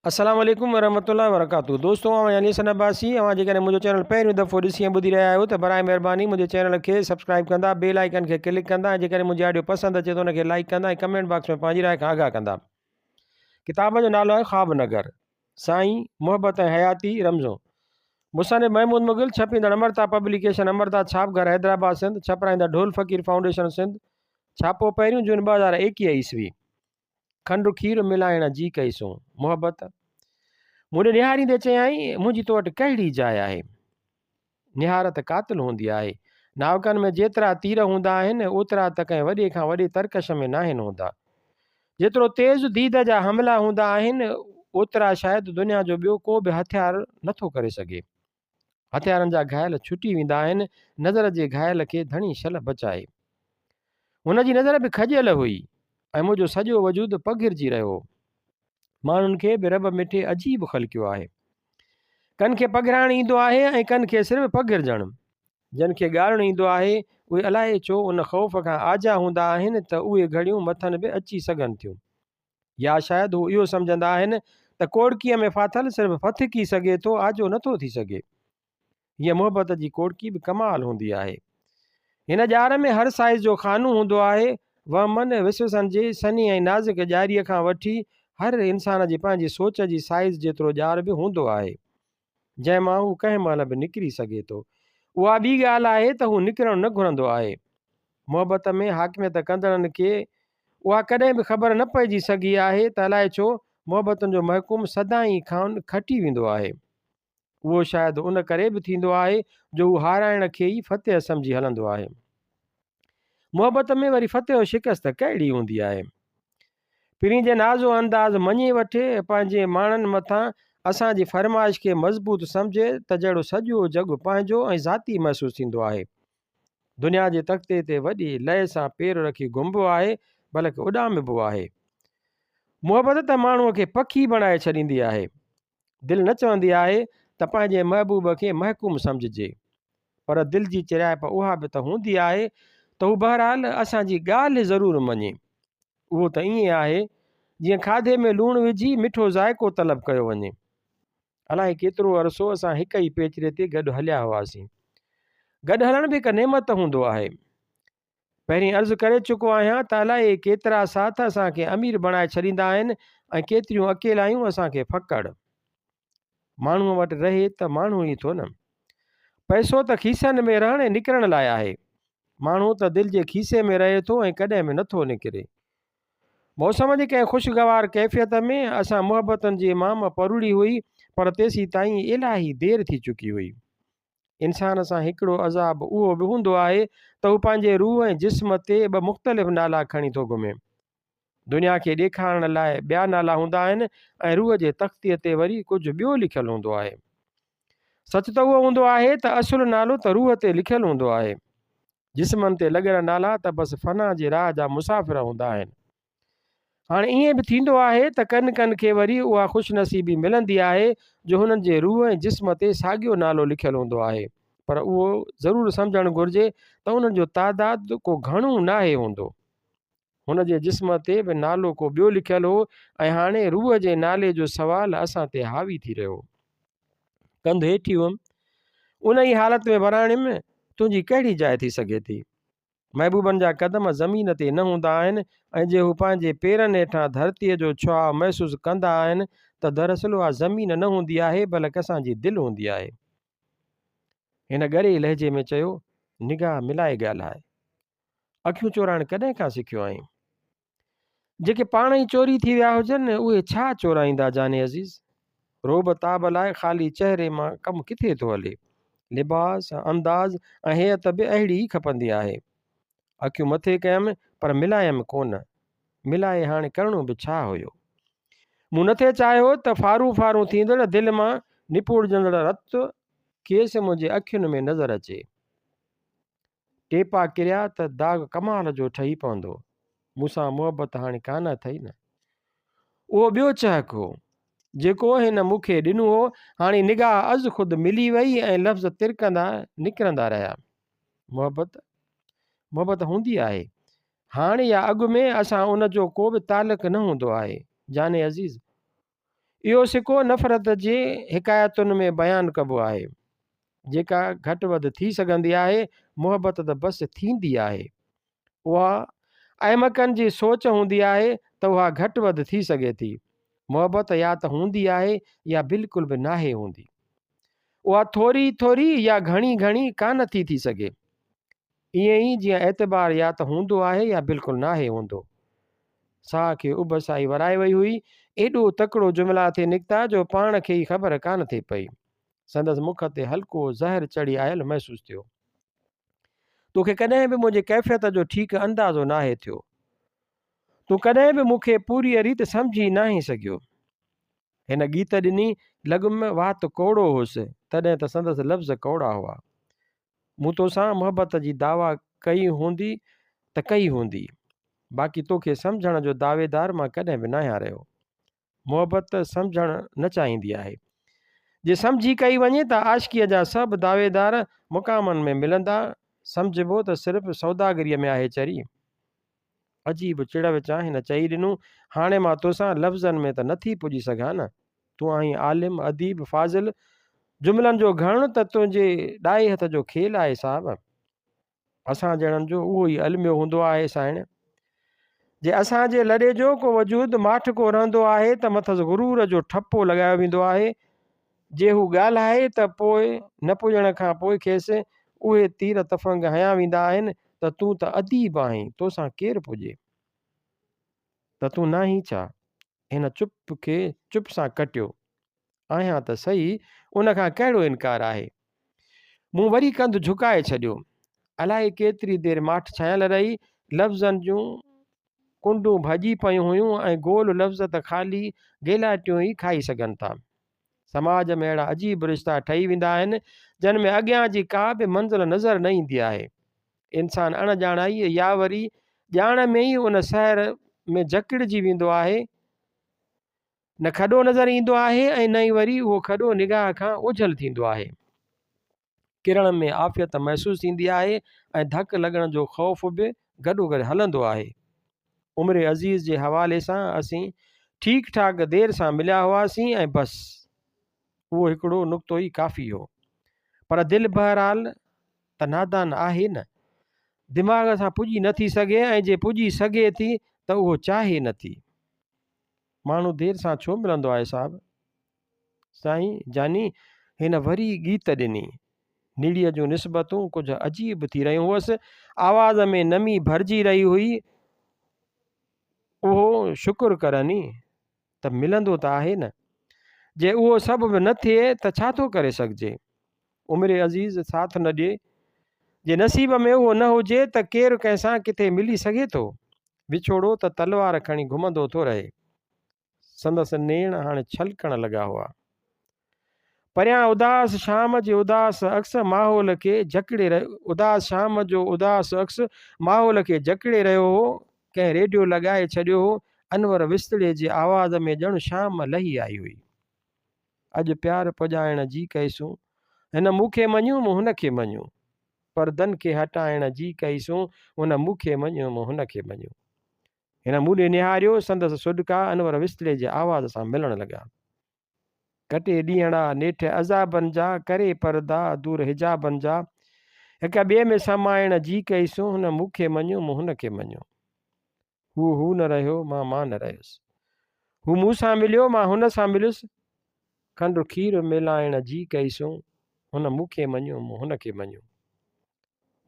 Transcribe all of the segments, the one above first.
السلام عليڪم ورحمة الله وبرڪاته دوستو آئون آهيان نيسن عباسي اوهان جيڪڏهن منهنجو چينل پهريون دفعو ڏسي ۽ ٻڌي رهيا آهيو ته برائي مهرباني منهنجي چينل کي سبسڪرائب ڪندا بيل آئيڪن کي ڪلڪ ڪندا ۽ جيڪڏهن منهنجي آڊيو پسند اچي ته ان کي لائيڪ ڪندا ۽ ڪمينٽ باڪس ۾ پنهنجي راء کان آگاهه ڪندا ڪتاب جو نالو آهي خواب نگر سائين محبت ۽ حياتي رمزون مصنف محمود مغل ڇپيندڙ امرتا پبليڪيشن امرتا ڇاپ گهر حيدرآباد سنڌ ڇپرائيندڙ ڍول فقير فائونڊيشن سنڌ ڇاپو پهريون جون 2021 عيسوي کنڊ کير ملائڻ جي ڪئي سون. محبت؟ مون ڏي نهاريندي چيائين، منهنجي تو وٽ ڪهڙي جاء آهي؟ نهار ته قاتل هوندي آهي. ناوڪن ۾ جيترا تير هوندا آهن، اوترا ته ڪنهن وڏي کان وڏي ترڪش ۾ ناهن هوندا. جيترو تيز ديد جا حملا هوندا آهن، اوترا شايد دنيا جو ٻيو ڪو به هٿيار نٿو ڪري سگهي. هٿيارن جا گهايل ڇٽي ويندا آهن، نظر جي گهايل کي ڌڻي شل بچائي. هن جي نظر به کڄيل هئي ۽ منهنجو سڄو وجود پگهرجي رهيو هو. ماڻهن کي به رب مٺي عجيب خلقيو آهي. ڪن کي پگهرائڻ ايندو آهي ۽ ڪن کي صرف پگهرجڻ. جن کي ڳارڻ ايندو آهي، اهي الائي ڇو ان خوف کان آجا هوندا آهن ته اهي گهڙيون مٿن به اچي سگهن ٿيون. يا شايد هو اهو سمجهندا آهن ته ڪوڙڪيء ۾ ڦاٿل صرف ڦٿڪي سگهي ٿو، آجو نٿو ٿي سگهي. هيء محبت جي ڪوڙڪي به ڪمال هوندي آهي. هن ڄار ۾ هر سائيز جو خانو هوندو آهي. وهمن وسوسن جي سنهي ۽ نازڪ ڄاريء کان وٺي هر انسان جي پنهنجي سوچ جي سائيز جيترو ڄار به هوندو آهي، جنهن مان هو ڪنهن مهل به نڪري سگهي ٿو. اها ٻي ڳالهه آهي ته هو نڪرڻ نه گهرندو آهي. محبت ۾ حاڪميت ڪندڙن کي اها ڪڏهن به خبر نه پئجي سگهي آهي ته الائي ڇو محبتن جو محڪوم سدائين کانئن کٽي ويندو آهي. اهو شايد ان ڪري به ٿيندو آهي جو هو هارائڻ کي ئي فتح سمجهي هلندو آهي. محبت ۾ وري فتح و شڪست ڪهڙي هوندي آهي؟ پرين جي ناز و انداز مڃي وٺي، پنهنجي ماڻهن مٿان اسان جي فرمائش کي مضبوط سمجهي ته جهڙو سڄو جڳ پنهنجو ۽ ذاتي محسوس ٿيندو آهي. دنيا جي تختي تي وڏي لئه سان پير رکي گهمبو آهي، بلڪ اڏامبو آهي. محبت ته ماڻهوء کي پکي بڻائي ڇڏيندي آهي. دل نه چوندي آهي ته پنهنجي محبوب کي محڪوم سمجهجي. پر دل جي چريائپ اها به ته هوندي آهي ته هو بهرحال اسان جي ڳالهه ضرور مڃي. اهو ته ائين آهي، جيئن کاڌي ۾ لوڻ وجهي مٺو ذائقو طلب ڪيو وڃي. الائي ڪيترو عرصو اسان هڪ ئي پيچري تي گڏ هليا هئاسين. گڏ هلڻ به هڪ نعمت هوندو آهي. پهرين عرض ڪري چڪو آهيان ته الائي ڪيترا ساٿ اسان کي امير بڻائي ڇڏيندا آهن ۽ ڪيتريون اڪيلايون اسان کي ڦڪڙ. ماڻهوء وٽ رهي ته ماڻهو ئي ٿو نه. پئسو ته کيسن ۾ رهڻ ۽ نڪرڻ لاء آهي. ماڻهو ته دل جي کيسي ۾ رهي ٿو ۽ ڪڏهن به نٿو نڪري. موسم جي ڪنهن خوشگوار ڪيفيت ۾ اسان محبتن جي مام پروڙي هئي، پر تيسيتائين الاهي دير ٿي چڪي هئي. انسان سان هڪڙو عذاب اهو به هوندو آهي ته هو پنهنجي روح ۽ جسم تي ٻه مختلف نالا کڻي ٿو گهمي. دنيا کي ڏيکارڻ لاء ٻيا نالا هوندا آهن ۽ روح جي تختيء تي وري ڪجهه ٻيو لکيل هوندو آهي. سچ ته اهو هوندو آهي ته اصل نالو ته روح تي لکيل هوندو آهي. جسمن تي لڳل نالا ته بس فنا جي راهه جا مسافر هوندا آهن. هاڻي ائين به ٿيندو آهي ته ڪن ڪن کي وري اها خوش نصيبي ملندي آهي جو هنن جي روح ۽ جسم تي ساڳيو نالو لکيل هوندو آهي پر اهو ضرور سمجهڻ گهرجي ته انهن جو تعداد ڪو گهڻو ناهي هوندو. هن جي جسم تي به نالو ڪو ٻيو لکيل هو ۽ هاڻي روح جي نالي جو سوال اسان تي حاوي ٿي رهيو هو. ڪنڌ هيٺ ئي هئم. ان ئي حالت ۾ وراڻيم، تنهنجي ڪهڙي جاء ٿي سگهي ٿي؟ محبوبن جا قدم زمين تي نه هوندا آهن ۽ جي هو پنهنجي پيرن هيٺان ڌرتيء جو ڇهاء محسوس ڪندا آهن ته دراصل اها زمين نه هوندي آهي بلڪ اسان جي دل هوندي آهي. هن ڳري لهجي ۾ چيو، نگاهه ملائي ڳالهاء. اکيون چورائڻ ڪڏهن کان سکيو آهين؟ جيڪي پاڻ ئي چوري ٿي ويا هجن، اهي ڇا چورائيندا جاني عزيز؟ رعب تاب لاء خالي چهري مان ڪم ڪٿي ٿو هلي؟ لباس، انداز ۽ هيئت به اهڙي ئي کپندي آهي. اکيون مٿي ڪيم، پر ملايم ڪونه. ملائي هاڻي ڪرڻو به ڇا هيو؟ مون نٿي چاهيو ته ڦارون ڦارون ٿيندڙ دل مان نپوڙجندڙ رت کيس منهنجي اکين ۾ نظر اچي. ٽيپا ڪريا ته داغ ڪمال جو ٺهي پوندو. مون سان محبت هاڻي ڪانه اٿئي نه. اهو ٻيو چهڪ هو، جيڪو هن مون کي ڏنو هو. هاڻي نگاهه از خود ملي وئي ۽ لفظ ترڪندا نڪرندا رهيا. محبت؟ محبت هوندي آهي. هاڻ يا اڳ ۾ اسان ان جو ڪو به تعلق نه هوندو آهي. جان عزيز! اهو سڪو نفرت جي حڪايتن ۾ بيان ڪبو آهي، جيڪا گهٽ وڌ ٿي سگهندي آهي، محبت ته بس ٿيندي آهي. اها احمقن جي سوچ هوندي آهي ته اها گهٽ وڌ ٿي سگهي ٿي. محبت يا ته هوندي آهي يا بلڪل به ناهي هوندي. اها ٿوري ٿوري يا گهڻي گهڻي ڪانه ٿي ٿي سگهي. ائين ئي جيئن اعتبار يا ته هوندو آهي يا بلڪل ناهي هوندو. ساهه کي اڀ سائي ورائي وئي هئي. ايڏو تڪڙو جملا ٿي نڪتا جو پاڻ کي ئي خبر ڪانه ٿي پئي. سندس مک تي هلڪو زهر چڙهي آيل محسوس ٿيو. توکي ڪڏهن به منهنجي ڪيفيت جو ٺيڪ اندازو ناهي ٿيو. تون ڪڏهن به مون کي پوريء ريت سمجهي ناهين سگهيو. هن ڳيت ڏني، لڳم وات ڪوڙو هوس، تڏهن ته سندس لفظ ڪوڙا هئا. مون توسان محبت جي دعويٰ ڪئي هوندي ته ڪئي هوندي، باقي توکي سمجهڻ جو دعويدار مان ڪڏهن به ناهيان رهيو. محبت سمجهڻ نه چاهيندي آهي. جي سمجهي ڪئي وڃي ته عاشقيء جا سڀ دعويدار مقامن ۾ ملندا، سمجهبو ته صرف سوداگريء ۾ آهي چري. عجيب چڙ وچان هن چئي ڏنو، هاڻي مان توسان لفظن ۾ ته نٿي پڄي سگهان نه. تون آهين عالم، اديب، فاضل، جملن جو گهڙڻ ته تنهنجي ڏائي هٿ جو کيل آهي صاحب. اسان جهڙن جو اهو ئي الميو هوندو آهي سائڻ. جي اسان جي لڏي جو ڪو وجود ماٺڪو رهندو آهي ته مٿس غرور جو ٺپو لڳايو ويندو آهي. جي هو ڳالهائي ته پوء نه پڄڻ کان پوء کيس اهي تير تفنگ هنيا ويندا آهن ته تون ته اديب آهين، توسان ڪير پڄي؟ ته تون ناهين ڇا؟ هن چپ کي چپ سان ڪٽيو. آهيان ته سهي، ان کان ڪهڙو انڪار آهي؟ مون وري ڪنڌ جهڪائي ڇڏيو. الائي ڪيتري دير ماٺ ڇانيل رهي. لفظن جون ڪنڊون ڀڄي پيون هيون ۽ گول لفظ ته خالي گيلاٽيون ئي کائي سگهن ٿا. سماج ۾ اهڙا عجيب رشتا ٺهي ويندا آهن، جن ۾ اڳيان جي ڪا به منزل نظر نه ايندي آهي. انسان اڻ ڄاڻائيء يا وري ڄاڻ ۾ ئي ان سحر ۾ جڪڙجي ويندو آهي. نه کڏو نظر ايندو آهي ۽ نه ئي وري اهو کڏو نگاهه کان اوجهل ٿيندو آهي. ڪرڻ ۾ عافيت محسوس ٿيندي آهي ۽ ڌڪ لڳڻ جو خوف به گڏوگڏ هلندو آهي. عمر عزيز جي حوالي سان اسين ٺيڪ ٺاڪ دير سان مليا هئاسين ۽ بس. اهو هڪڙو نقطو ئي ڪافي هو. پر دل بهرحال ته نادان آهي نه. دماغ سان پڄي نه ٿي سگهي ۽ جي پڄي سگهي ٿي ته اهو چاهي نه ٿي. ماڻهو دير سان ڇو ملندو آهي صاحب؟ سائين جاني هن وري ڳيت ڏني. نڙيء جون نسبتون ڪجهه عجيب ٿي رهيون هئس. آواز ۾ نمي ڀرجي رهي هئي. اهو شڪر ڪرني ته ملندو ته آهي نه. جي اهو سڀ به نه ٿئي ته ڇا ٿو ڪري سگهجي؟ عمر عزيز ساٿ نه ڏئي. جي نصيب ۾ اهو نه هجي ته ڪير ڪنهن سان ڪٿي ملي سگهي ٿو؟ وڇوڙو ته تلوار کڻي گهمندو ٿو رهي. سندس نيڻ هاڻي ڇلڪڻ لڳا هئا. پريان اداس شام جي اداس عڪس ماحول کي جڪڙي اداس شام جو اداس عڪس ماحول کي جڪڙي رهيو هو. ڪنهن ريڊيو لڳائي ڇڏيو هو. انور وستڙي جي آواز ۾ ڄڻ شام لهي آئي هئي. اڄ پيار پڄائڻ جي ڪئيسون. هن مون کي مڃيو مون هن کي مڃيو. پردن کي هٽائڻ جي ڪئيسون. هن مون کي مڃيو مون هن کي مڃيو. هن مون ڏي نهاريو. سندس سڏڪا انور وستڙي جي آواز سان ملڻ لڳا. ڪٽي ڏينهڙا نيٺ عذابن جا، ڪري پردا دور حجابن جا. هڪ ٻئي ۾ سمائڻ جي ڪئيسون. هن مون کي مڃيو مون هن کي مڃيو. هو هو نه رهيو، مان مان نه رهيس. هو مون سان مليو، مان هن سان مليس. کنڊ کير ملائڻ جي ڪئيسون، هن مون کي مڃيو، مون هن کي مڃيو.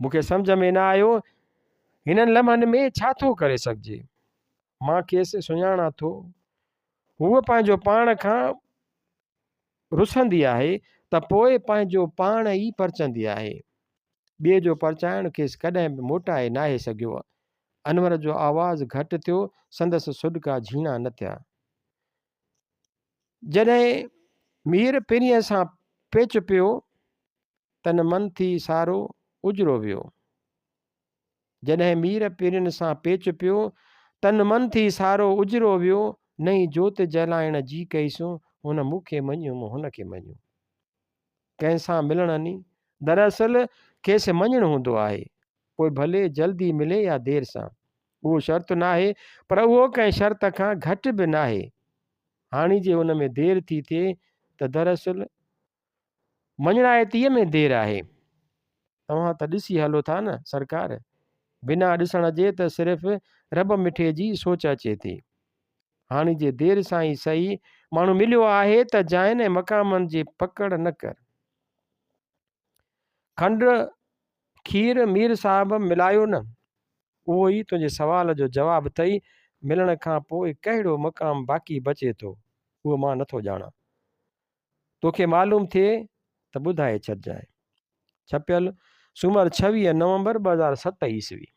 مون کي سمجهه ۾ نه آيو، هنن لمحن ۾ ڇا ٿو ڪري سگهجي؟ مان کيس سڃاڻان ٿو. هوء پنهنجو پاڻ کان رسندي آهي ته پوء پنهنجو پاڻ ئي پرچندي آهي. ٻئي جو پرچائڻ کيس ڪڏهن به موٽائي ناهي سگهيو. انور جو آواز گهٽ ٿيو، سندس سڏڪا جهيڻا نه ٿيا. جڏهن مير پرينء سان پيچ پيو، تن من ٿي سارو اجرو ويو. جڏهن مير پرين سان پيچ پيو، تن من ٿي سارو اجرو ويو، نئين جوت جلائڻ جي ڪئيسون، هن مون کي مڃيو مون هن کي مڃيو. ڪنهن سان ملڻ ني، دراصل کيس مڃڻ هوندو آهي، پوء ڀلي جلدي ملي يا دير سان. اهو شرط ناهي، پر اهو ڪنهن شرط کان گهٽ به ناهي. هاڻي جي ان ۾ دير ٿي ٿئي ته دراصل مڃڻائتيء ۾ دير آهي. توهان ته ڏسي هلو ٿا نه سرڪار! بنا ڏسڻ جي ته صرف رب مٺي جي سوچ اچي ٿي. هاڻي جي دير سان ئي سهي ماڻهو مليو آهي ته جاين ۽ مقامن جي پڪڙ نه ڪر. کنڊ کير مير صاحب ملايو نه؟ اهو ئي تنهنجي سوال جو جواب اٿئي، ملڻ کان پوء ڪهڙو مقام باقي بچي ٿو، اهو مان نٿو ڄاڻان. توکي معلوم ٿئي ته ٻڌائي ڇڏجانء. ڇپيل، سومر 26 نومبر 2007 عيسوي.